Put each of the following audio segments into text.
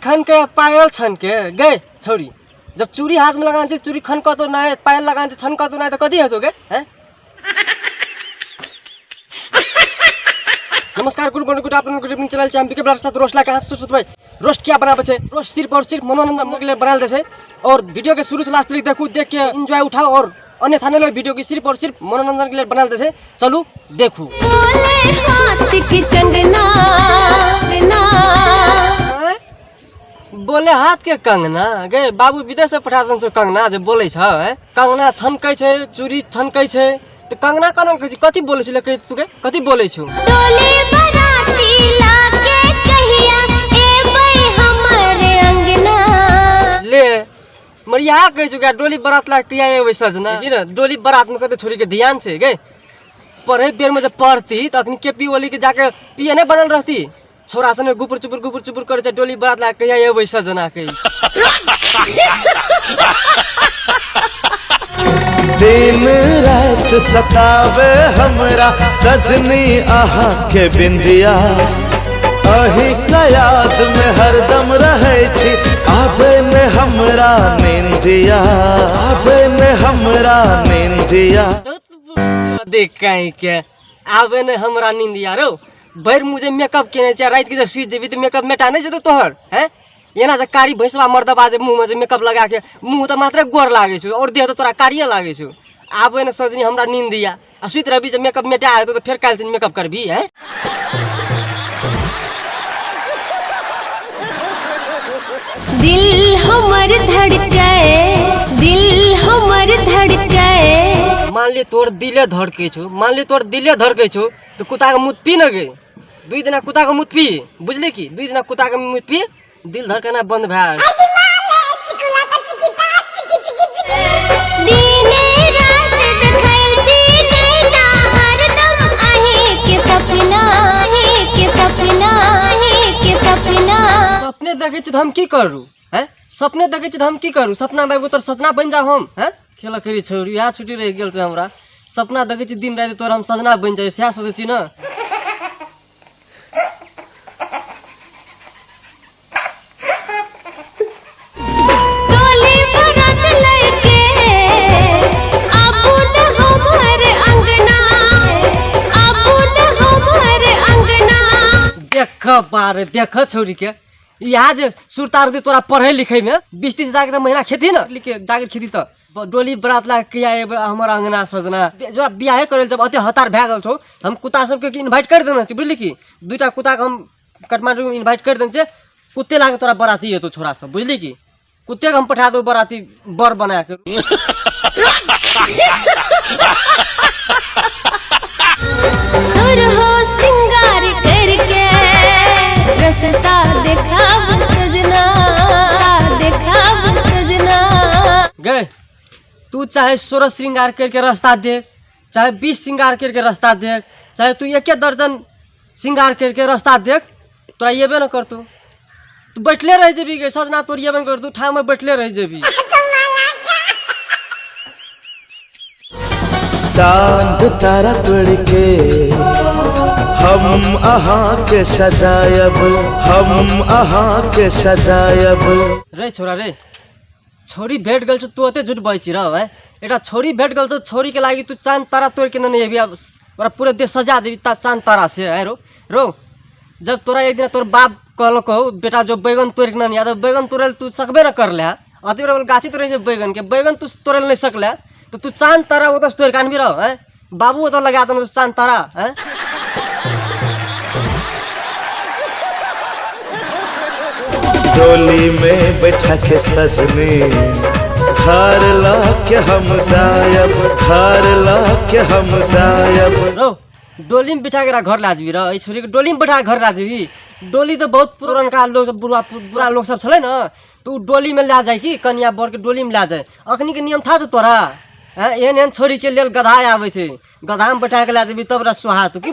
खनके पायल छनके गे छौरी, जब चूड़ी हाथ में लगान छै चूड़ी खनकतो नहि, पायल लगान छै छनकतो नहि, तऽ कथी हेतौ गे? हैं? नमस्कार, good morning, good afternoon, good evening. चलल छै हम बीके ब्लॉग साथ रोस्ट लाके हाथ सुसुत भाई। रोस्ट क्या बनाबै छै? रोस्ट सिर्फ और सिर्फ मनोरंजन के लिए बनायल जाइ छै और वीडियो के शुरू से लास्ट तक देखू, देख के एंजॉय उठाओ और अन्यथा नहीं लो। वीडियो के सिर्फ और सिर्फ मनोरंजन के लिए बनायल जाइ छै। चलू देखू। बोले हाथ की कंगना ना। आँय? बोले हाथ के कंगना गे, बाबू विदेश से पठा देने छौ कंगना जे बोलै छ? आँय? कंगना छनकै छै, चूड़ी छनकै छै, तऽ कंगना केना कहै छै? कथी बोलै छै? कहै तू के कथी बोलै छौ? डोली बराती लाके कहिया एबै हमर अंगना। ले मरिया, कहै छौ डोली बारात ला कहिया एबै सजना? की ने डोली बारात में कते छोरी के ध्यान छै गे? पढ़े बेर में जब पढ़ती तऽ अखनी के पी ओली के जाके पिए नहीं बनल रहती। छोरा सने गुपुर चुपुर गुपुर चुपुर करे छै, डोली बारात ला कहिया एबै सजना कहि। दिन रात सतावे हमरा सजनी अहाँ के बिंदिया, अही का याद में हरदम रहे छी, आबे ने हमरा निंदिया, आबे ने हमरा निंदिया। देख कहीं के आबे ने हमरा निंदिया। रो भरि मुँह जे मेकअप केने छै, राति के जे सुति जेबी तऽ मेकअप मेटा नहि जेतौ तोहर? हैं, एना जे कारी भैंसबा मर्दबा जे मुँहमे जे मेकअप लगा के मुँह तऽ मात्र गोर लागै छौ और देह तऽ तोरा कारिये लागै छौ। आबे ने सजनी हमरा निंदिया, आ सुति रहबी जे मेकअप मेटा जेतौ तऽ फेर काल्हि से मेकअप करबी? हैं, दिल हमर धड़के, दिल हमर धड़के। मान लियो तोर दिले धड़कै छौ, मान लियो तोर दिले धड़कै छौ तऽ कुत्ताके मुँह पी न गे। दुई दिना कुत्ताके मुँह पी, बुझली कि? दुई दिना कुत्ताके मुँह पी, दिल धड़कना बंद भए। दिन रात देखै छी नैना हरदम अहीं के सपना, अहीं के सपना, अहीं के सपना। सपने देखै छी तऽ हम की करू? हैं, सपने देखै छी तऽ हम की करू? सपना में एगो तोर सजना बनि जाउ हम? हैं, खेल करी छौरी, इएह छुट्टी रहि गेल छै हमरा। सपना देखै छी दिन राति तोर हम सजना बनि जाइ, सएह सोचै छी ने। डोली बरात लैके आबू न हमर अंगना, आबू न हमर अंगना। देख बार, देख छौरी के, इएह जे सुरतार दे तोरा पढ़ै लिखैमे 20-30 हजार के तऽ महीना खेती ने लिखे जाके खेती तऽ डोली बरात ला किया एबै हमर अंगना सजना? जब बियाहे करै जब अते हतार भए गेल छौ, हम कुत्ता सबके इन्वाइट कर देने छी, बुझली कि? दुइटा कुत्ताके हम काठमाण्डू इन्वाइट कर देने छियै। कुत्ते लागे तोरा बराती हेतौ छोरा सब, बुझली कि? कुत्ते के हम पठा देबौ बराती बर बना के। सुर हो श्रृंगार करके रसता देखाब सजना, देखाब सजना। गए तू चाहे 16 श्रृंगार करके रास्ता देख, चाहे 20 श्रृंगार करके रास्ता देख, चाहे तू एके दर्जन श्रृंगार करके रास्ता देख, तोरा एबे न करतौ। तू बैठले रह जेबी गे सजना, तोर एबे न करतौ, ठाम में बैठले रह जेबी। चांद तारा तोड़ के हम अहाँ के सजायब, हम अहाँ के सजायब। रे छोरा रे, छौरी भेट गेल छौ, तू ओते झूठ बजै छी रह? एकटा छौरी भेट गेल छौ, छौरी के लागि तू चांद तारा तोड़ के नेने एबी, आब ओकरा पूरे देह सजा देबी ता चांद तारा से? है रो रो, जब तोरा एक दिन तोर बाप कहलकौ बेटा जो बैगन तोड़ के नेने आ, तऽ बैगन तोड़ै लए तू सकबे न करले। अति बड़ा गाछी तोड़ै छै बैगन के, बैगन तू तोड़ै लए नहि सकले तऽ तू चांद तारा ओतऽ तोड़ि के आनबी रह? हैं, बाबू ओतऽ लगा देने चांद तारा? हैं, डोली में बैठा के सजनी घर ला के हम जायब, घर ला के हम जायब। रौ, डोली में बैठा के घर ला जेबी रह? एहि छोरी के डोली में बैठा के घर ला जेबी? डोली तऽ बहुत पुरनका लोग सब, बुढ़ा बुढ़ा लोग सब छलै ने, तऽ ओ डोली में लए जाय कि कनिया बर के डोली में लए जाय। अखनी के नियम था तोरा? हैं, एहन एहन छोरी के लेल गधा आबै छै, गधा में बैठा के लए जेबी तब सोहात की?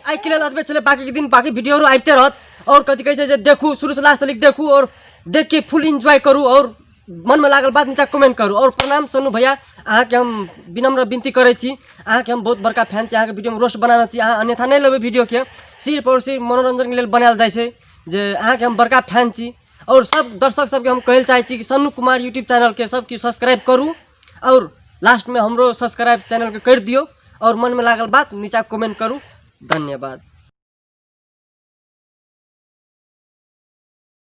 आइ के लेल अतबे छलै। बाकी के दिन बाकी वीडियो आबिते रहत। और कथी कहै छै जे देखू, शुरू से लास्ट तक देखू और देख के फुल एंजॉय करू और मनमे लागल बात नीचा कमेंट करू। और प्रणाम सोनू भैया, अहाँके हम विनम्र विनती करै छी, अहाँके हम बहुत बड़का फैन छी, अहाँके वीडियोमे रोस्ट बनाने छी, अहाँ अन्यथा नहि लेबै वीडियोके, सिर्फ और सिर्फ मनोरञ्जनके लेल बनायल जाइ छै, जे अहाँके हम बड़का फैन छी। और सब दर्शक सबके हम कहै लए चाहै छी कि सन्नू कुमार यूट्यूब चैनलके सब किछु सब्सक्राइब करू और लास्टमे हमरो सब्सक्राइब चैनलके करि दियौ और मनमे लागल बात नीचा कमेंट करू। धन्यवाद।